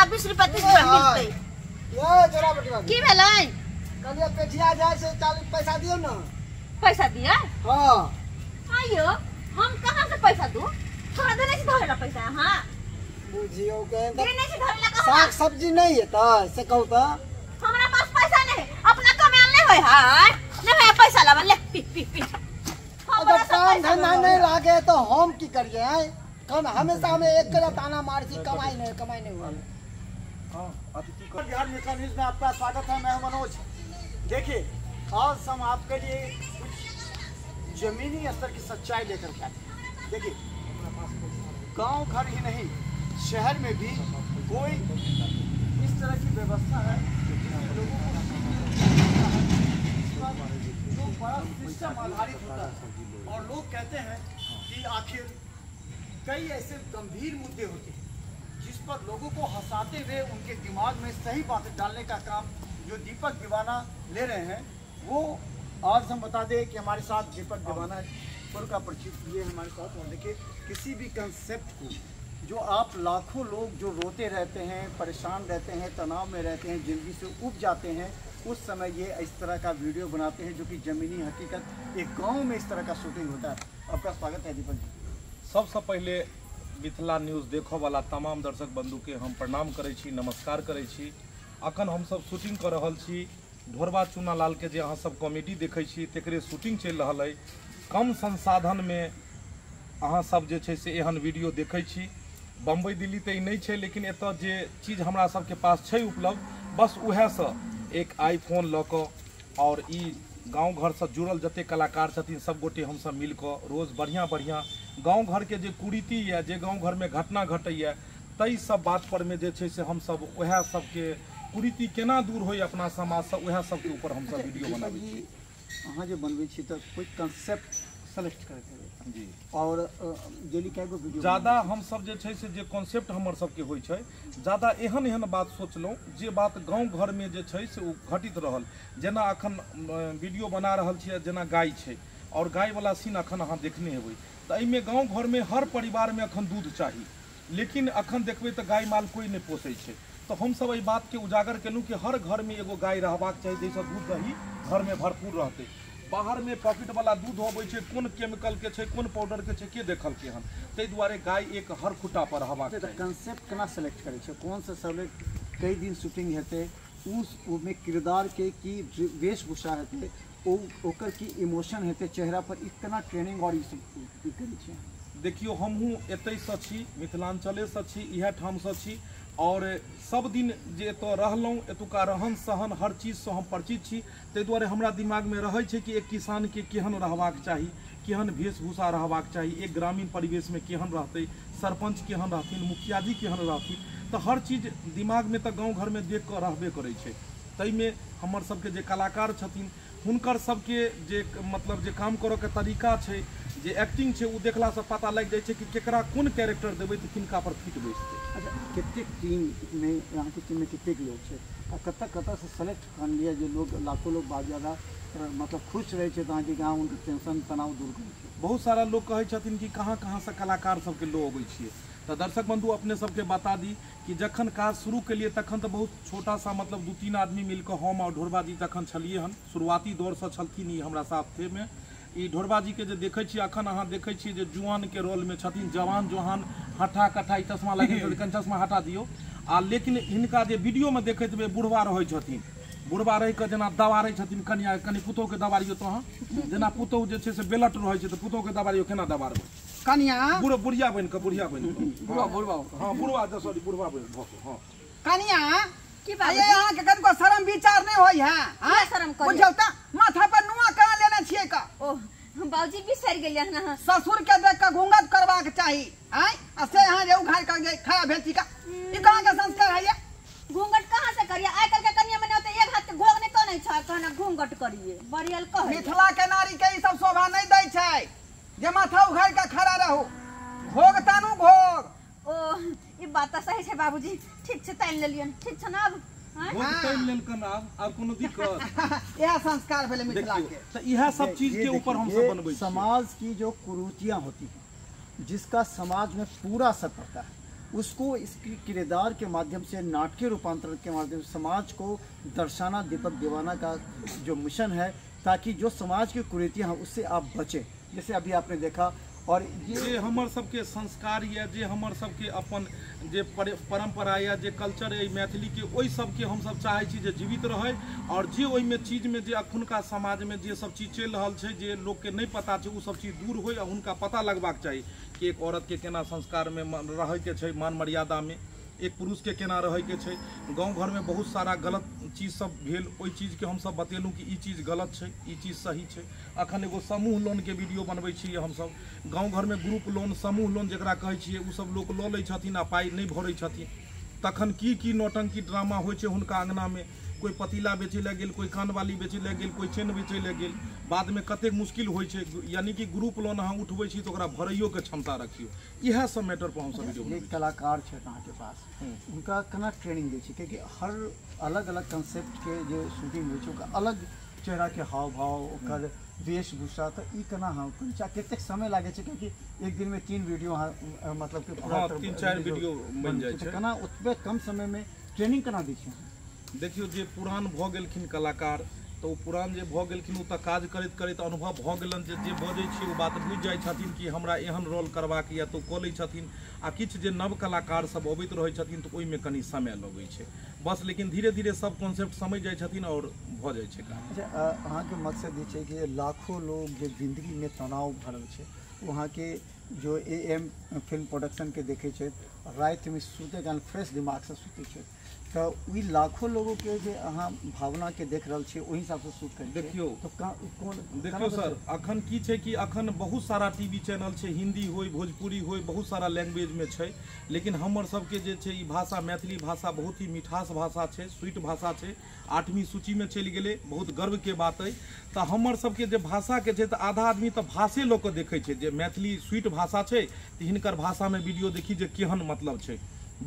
20 रुपया 30 रुपया मिलतै। यो जोरा बटवा की भेलै? कहलियै पेठिया जाय से 40 पैसा दियौ ना। पैसा दिया? हां। आइयो हम कहां से पैसा दू? थोड़ा देने से धरेला पैसा। हां बुझियो के देने से धरेला कहां? साग सब्जी नहीं है त से कहू त हमरा पास पैसा नहीं, अपना कमायल नहीं होय। हां नहीं होय पैसा लावा ले पी पी पी। अगर काम धंधा नहीं लागे तो हम की करिए? हैं कम हमेशा हमें एक के ताना मार छी, कमाई नहीं, कमाई नहीं हुआ। हां अतिथि को बिहार मिथिला न्यूज में आपका स्वागत है। मैं हूं मनोज। देखिए आज हम आपके लिए कुछ जमीनी स्तर की सच्चाई लेकर के आए हैं। देखिए गांव घर ही नहीं शहर में भी कोई इस तरह की व्यवस्था है जिसमें लोगों को जो बड़ा सिस्टम आधारित होता है और लोग कहते हैं कि आखिर कई ऐसे गंभीर मुद्दे होते हैं जिस पर लोगों को हंसाते हुए उनके दिमाग में सही बातें डालने का काम जो दीपक दीवाना ले रहे हैं वो आज हम बता दें कि हमारे साथ दीपक दीवाना पुर का परिचित ये हमारे साथ। और देखिए किसी भी कंसेप्ट को जो आप लाखों लोग जो रोते रहते हैं, परेशान रहते हैं, तनाव में रहते हैं, ज़िंदगी से ऊब जाते हैं, उस समय ये इस तरह का वीडियो बनाते हैं जो कि ज़मीनी हकीकत एक गांव में इस तरह का शूटिंग होता है। आपका स्वागत है दीपक जी। सबसे पहले मिथिला न्यूज़ देखो वाला तमाम दर्शक बंधु के हम प्रणाम करै छी, नमस्कार करै छी। अखन हम सब शूटिंग कर रहल छी ढोरबा चूना लाल के जे अहाँ सब कॉमेडी देखै छी तेकरे शूटिंग चलि रहल अइ। कम संसाधन में अहाँ सब जे छै से एहन वीडियो देखै छी। बम्बई दिल्ली तऽ ई नहि छै, लेकिन एतऽ जे चीज हमरा सबके पास छै उपलब्ध बस उएहसँ एक आईफोन लऽ कऽ और ई गाँव घरसँ जुड़ल जते कलाकार छथिन सब गोटे हमसब मिल कऽ रोज बढ़िआँ बढ़िआँ गाँव घरके जे कुरीति यऽ, जे गाँव घरमे घटना घटैए ताहि सब बात पर में जे छै से हमसब उएह सबके कुरीति केना दूर होय अपना समाजसँ उएह सबके ऊपर हमसब वीडियो बनाबै छी। अहाँ जे बनबै छी तऽ कोइ कंसेप्ट सेलेक्ट करैत हेबै जी, और डेली कए गो वीडियो? ज़्यादा हम सब जे छै से जे कॉन्सेप्ट हमर सबके होइ छै ज़्यादा एहन एहन बात सोचलहुँ जे बात गाँव घरमे जे छै से ओ घटित रहल। जेना अखन वीडियो बना रहल छियै जेना गाय छै और गायवला सीन अखन अहाँ देखने हेबै तऽ एहिमे गाँव घरमे हर परिवारमे अखन दूध चाही, लेकिन अखन देखबै तऽ गाय माल कोइ नहि पोसै छै। तऽ हमसब एहि बातके उजागर केलहुँ कि हर घरमे एगो गाय रहबाक चाही जाहिसँ दूध दही घरमे भरपूर रहतै। बाहर में पॉकेट वाला दूध अबै छै, कोन केमिकल के छै, कोन पाउडर के छै, के देखलकै हन, ताहि दुआरे गाय एक हर खुट्टा पर रहबाक चाही। कंसेप्ट केना सेलेक्ट करै छै, कौन सा सेलेक्ट, कई दिन शूटिंग हेतै, उस ओमे किरदार के की वेशभूषा हेतै, ओकर की इमोशन हेतै चेहरा पर, इतना ट्रेनिंग और ई सब की करै छै? देखियौ हमहूँ एतहिसँ छी, मिथिलाञ्चलेसँ छी, इएह ठामसँ छी और सब दिन जे एतऽ रहलहुँ एतुका रहन सहन हर चीजसँ हम परिचित छी। ताहि दुआरे हमरा दिमागमे रहै छै कि एक किसानके केहन रहबाक चाही, केहन वेशभूषा रहबाक चाही, एक ग्रामीण परिवेशमे केहन रहतै, सरपञ्च केहन रहथिन, मुखिया जी केहन रहथिन, तऽ हर चीज दिमागमे तऽ गाँव घरमे देख कऽ रहबे करै छै। ताहिमे हमर सबके जे कलाकार छथिन हुनकर सबके जे मतलब जे काम करऽके तरीका छै, जे एक्टिंग छै, ओ देखलासँ पता लागि जाइ छै कि केकरा कोन कैरेक्टर देबै तऽ किनका पर फिट बैसतै। अच्छा, कतेक टीममे अहाँके टीममे कतेक लोग छै आ कतऽ कतऽसँ सेलेक्ट कर लिअ जे लोग लाखों लोग बहुत ज़्यादा मतलब खुश रहै छै तऽ अहाँके गाँव हुनकर टेंशन तनाव दूर करै छै? बहुत सारा लोग कहै छथिन कि कहाँ कहाँसँ कलाकार सबके लोग अबै छियै। तऽ दर्शक बंधु अपने सबके बता दी कि जखन काज शुरू केलिए तखन तऽ बहुत छोटा सा मतलब 2-3 आदमी मिलकऽ हम और ढोरबा जी तखन छलियै हन, शुरुआती दौरसँ छलखिन ई हमरा साथेमे। ई ढोरबा जीके जे देखै छियै अखन अहाँ देखै छियै जे जुआनके रोलमे छथिन, जवान जोहान हट्ठा कट्ठा, ई चश्मा लगेने छथिन, कनि चश्मा हटा दियौ। आ लेकिन हिनका जे वीडियोमे देखैत हेबै बुढ़वा रहै छथिन, बुढ़वा रहि कऽ जेना दबारै छथिन कनिया, कनि पुतोहके दबारियौ तऽ अहाँ जेना पुतोह जे छै से बेलट रहै छै तऽ पुतोहके दबारियौ केना दबारबै? कनिया बुढ़िया बनि कऽ, बुढ़िया बनि कऽ, बुढ़वा, हाँ बुढ़वा, सॉरी बुढ़वा बनि भऽ कऽ। हाँ कनिया की बात अहाँके कनिको शरम विचार नहि होइ है? हाँ शरम करियौ। बुझौ तऽ माथा पर नुआ केना लेने छियै का? ओह बाबूजी बिसरि गेलियै हन। ससुर के देख कऽ घूंघट करबाक चाही आँय, आ से अहाँ जे उघारि कऽ जे खड़ा भेल छी का, ई कहाँ के संस्कार है? घूंघट कहाँ से करिए? आइ काल्हि के कनिया मने ओते एक हाथ के घोघ नहि तनै छै, कहना घूंघट करिए बरियल कहै। मिथिला के नारी के ई सब शोभा नहि दै छै जे माथा उघारि कऽ खड़ा रहू, घोघ तानू घोघ। ओ ई बात तऽ सही छै बाबूजी, ठीक छै तानि लेलियन, ठीक छै ने आब? घोघ तानि लेलकन आब कोनो दिक्कत? इएह संस्कार भेलै मिथिला के। तऽ इएह सब चीज के ऊपर हम सब बनबै छी। समाज की जो कुरीतियां होती है जिसका समाज में पूरा असर पड़ता है उसको इसकी किरदार के माध्यम से, नाटकीय रूपांतरण के माध्यम से समाज को दर्शाना दीपक दीवाना का जो मिशन है, ताकि जो समाज की कुरीतियाँ हैं उससे आप बचें। जैसे अभी आपने देखा, और ये हमर सबके संस्कार या जे हमर सबके अपन जे परंपरा या जे कल्चर है मैथिली के, ओहि सबके हम सब चाहै छी जे जीवित रहे। और जे ओहिमे चीजमे जे अखुनका समाजमे जे सब चीज चलि रहल छै, जे लोकके नहि पता छै, ओ सब चीज दूर होइ आ हुनका पता लगबाक चाही कि एक औरतके केना संस्कारमे रहैके छै, मान मर्यादामे एक पुरुषके केना रहैके छै। गाँव घरमे बहुत सारा गलत चीज सब भेल, ओहि चीजके हमसब बतेलहुँ कि ई चीज गलत छै, ई चीज सही छै। अखन एगो समूह लोनके वीडियो बनबै छियै हमसब। गाँव घरमे ग्रुप लोन, समूह लोन जकरा कहै छियै, ओ सब लोक लऽ लै छथिन आ पाइ नहि भरै छथिन। तखन की की नौटंकी ड्रामा होइ छै हुनका अङ्गनामे। कोई पतीला बेचै लए गेल, कोई कानवाली बेचै लए गेल, कोई चेन बेचै लए गेल। बादमे कतेक मुश्किल होइ छै। यानी कि ग्रुप लोन अहाँ उठबै छी तऽ ओकरा भरैयोके क्षमता रखियौ। इएह सब मैटर पर हमसब वीडियो बनबै छी। कलाकार छथि अहाँके पास, हुनका केना ट्रेनिंग दै छी? कियाकि हर अलग अलग कंसेप्ट के जे शूटिंग होइ छै, ओकर अलग चेहरा के हाव भाव, ओकर वेशभूषा, तऽ ई केना अहाँ करै छी? कतेक समय लागै छै? कियाकि एक दिनमे 3 वीडियो अहाँ मतलब कि पूरा 3-4 वीडियो बनि जाइ छै। केना ओतबे कम समयमे ट्रेनिंग केना दै छी? देखियौ, जे पुरान भऽ गेलखिन कलाकार, तऽ ओ पुरान जे भऽ गेलखिन ओ तऽ काज करैत करैत अनुभव भऽ गेलनि जे जे बजै छी ओ बात बुझि जाइ छथिन कि हमरा एहन रोल करबाक यऽ, तऽ ओ कऽ लै छथिन। आ किछु जे नव कलाकार सब अबैत रहै छथिन तऽ ओहिमे कनि समय लगै छै बस, लेकिन धीरे धीरे सब कॉन्सेप्ट समझि जाइ छथिन आओर भऽ जाइ छै काज। अच्छा, अहाँके मकसद ई छै कि लाखों लोग जे जिन्दगीमे तनाव भरल छै, ओ अहाँके जो AM film प्रोडक्शनके देखै छै, रातिमे सुतै काल फ्रेश दिमागसँ सुतै छै, तऽ ओहि लाखों लोगोके जे अहाँ भावनाके देख रहल छियै ओहि हिसाबसँ शूट करै। देखियौ तऽ कोन, देखियौ सर, अखन की छै कि अखन बहुत सारा टीवी चैनल छै, हिंदी होय, भोजपुरी होय, बहुत सारा लैंग्वेजमे छै। लेकिन हमर सबके जे छै ई भाषा, मैथिली भाषा बहुत ही मिठास भाषा छै, स्वीट भाषा छै, 8वीं सूचीमे चलि गेलै, बहुत गर्वके बात अइ। तऽ हमर सबके जे भाषाके छै तऽ आधा आदमी तऽ भाषे लऽ कऽ देखै छै जे मैथिली स्वीट भाषा छै, तऽ हिनकर भाषामे वीडियो देखी जे केहन मतलब छै।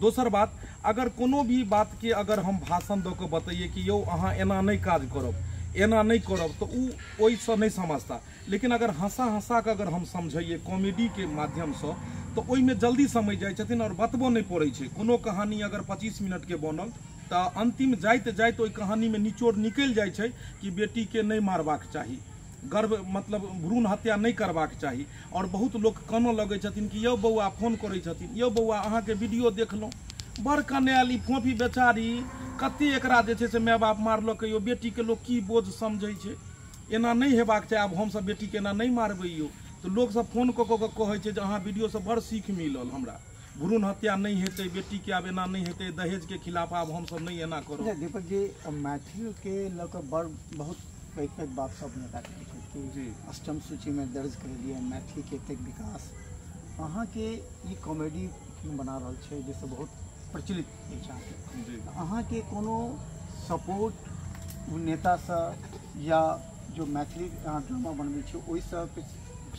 दोसर बात, अगर कोनो भी बातके अगर हम भाषण दऽ कऽ बतैयै कि यौ अहाँ एना नहि काज करब, एना नहि करब, तऽ ओ ओहिसँ नहि समझता। लेकिन अगर हँसा हँसा कऽ अगर हम समझैयै कॉमेडीके माध्यमसँ, तऽ ओहिमे जल्दी समझि जाइ छथिन आओर बतबऽ नहि पड़ै छै। कोनो कहानी अगर 25 मिनटके बनल तऽ अन्तिम जाइत जाइत ओहि कहानीमे निचोड़ निकलि जाइ छै कि बेटीके नहि मारबाक चाही, गर्भ मतलब भ्रूण हत्या नहि करबाक चाही। और बहुत लोक कानऽ लगै छथिन कि यौ बौआ, फोन करै छथिन, यौ बौआ अहाँके वीडियो देखलहुँ, बड़ कनायल ई फोफी बेचारी, कते एकरा जे छै से माय बाप मारलकै यौ, बेटीके लोक की बोझ समझै छै, एना नहि हेबाक चाही, आब हमसब बेटीके एना नहि मारबै यौ। तऽ लोकसब फोन कऽ कऽ कहै छै जे अहाँ वीडियोसँ बड़ सीख मिलल हमरा, भ्रूण हत्या नहि हेतै, बेटीके आब एना नहि हेतै, दहेजके खिलाफ आब हमसब नहि एना करब। दीपक जी, मैथिलीके लऽ कऽ बड़ बहुत पैघ पैघ बात सब नेता कहै छै कि अष्टम सूचीमे दर्ज करेलियै मैथिलीके एतेक विकास। अहाँके ई कॉमेडी फिल्म बना रहल छै जाहिसँ बहुत प्रचलित अछि अहाँके, अहाँके कोनो सपोर्ट नेतासँ या जो मैथिली अहाँ ड्रामा बनबै छी ओहिसँ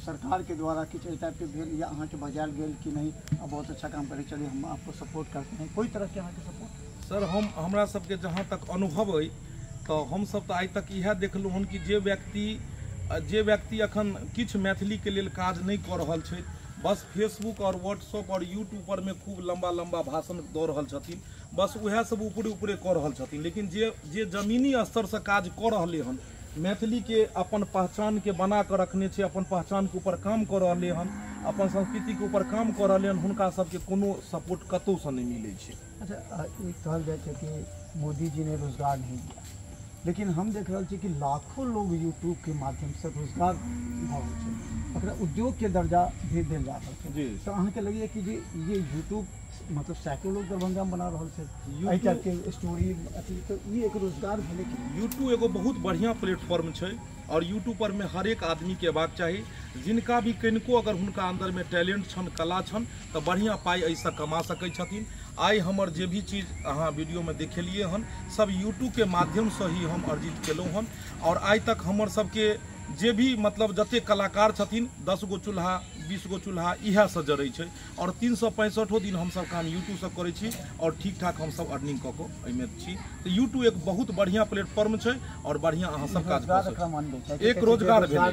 सरकारके द्वारा किछु एहि टाइपके भेल या अहाँके बजायल गेल कि नहीं आप बहुत अच्छा काम करै चलिए हम आपको सपोर्ट करते हैं, कोई तरहके अहाँके सपोर्ट? सर, हम हमरा सबके जहाँ तक अनुभव अइ तऽ हमसब तऽ आइ तक इएह देखलहुँ हन कि जे व्यक्ति अखन किछु मैथिलीके लेल काज नहि कऽ रहल छै, बस फेसबुक और व्हाट्सअप और यूट्यूब पर में खूब लंबा लंबा भाषण दऽ रहल छथिन, बस उएह सब ऊपरे ऊपरे कऽ रहल छथिन। लेकिन जे जे जमीनी स्तरसँ काज कऽ रहलै हन, मैथिलीके अपन पहचानके बना कऽ रखने छै, अपन पहचानके ऊपर काम कऽ रहलै हन, अपन संस्कृतिके ऊपर काम कऽ रहलै हन, हुनका सबके कोनो सपोर्ट कतहुसँ नहि मिलै छै। अच्छा, ई कहल जाइ छै कि मोदी जी ने रोजगार नहीं दिया, लेकिन हम देख रहल छी कि लाखों लोग यूट्यूब के माध्यम से रोजगार भऽ रहल छै, ओकरा उद्योग के दर्जा भी देल जा रहल छै। तऽ अहाँके लगैए कि जे ये यूट्यूब मतलब सैकड़ों लोग दरभंगा में बना रहल छै एहि टाइपके स्टोरी अथी, तऽ ई एक रोजगार भेलै कि? यूट्यूब एगो बहुत बढ़िआँ प्लेटफॉर्म छै और यूट्यूब पर में हरेक आदमीके अयबाक चाही, जिनका भी कनिको अगर हुनका अन्दरमे टैलेंट छनि, कला छनि, तऽ बढ़िआँ पाइ एहिसँ कमा सकै छथिन। आइ हमर जे भी चीज अहाँ वीडियोमे देखेलिए हन, सब यूट्यूबके माध्यमसँ ही हम अर्जित केलहुँ हन। और आइ तक हमर सबके जे भी मतलब जतेक कलाकार छथिन, 10 गो चूल्हा 20 गो चूल्हा इएहसँ जरै छै और 365 दिन हमसब काम यूट्यूबसँ करै छी और ठीक ठाक हमसब अर्निंग कऽ कऽ एहिमे छी। तऽ यूट्यूब एक बहुत बढ़िआँ प्लेटफॉर्म छै और बढ़िआँ अहाँ सब काज कऽ सकै छी, एक रोजगार भेलै।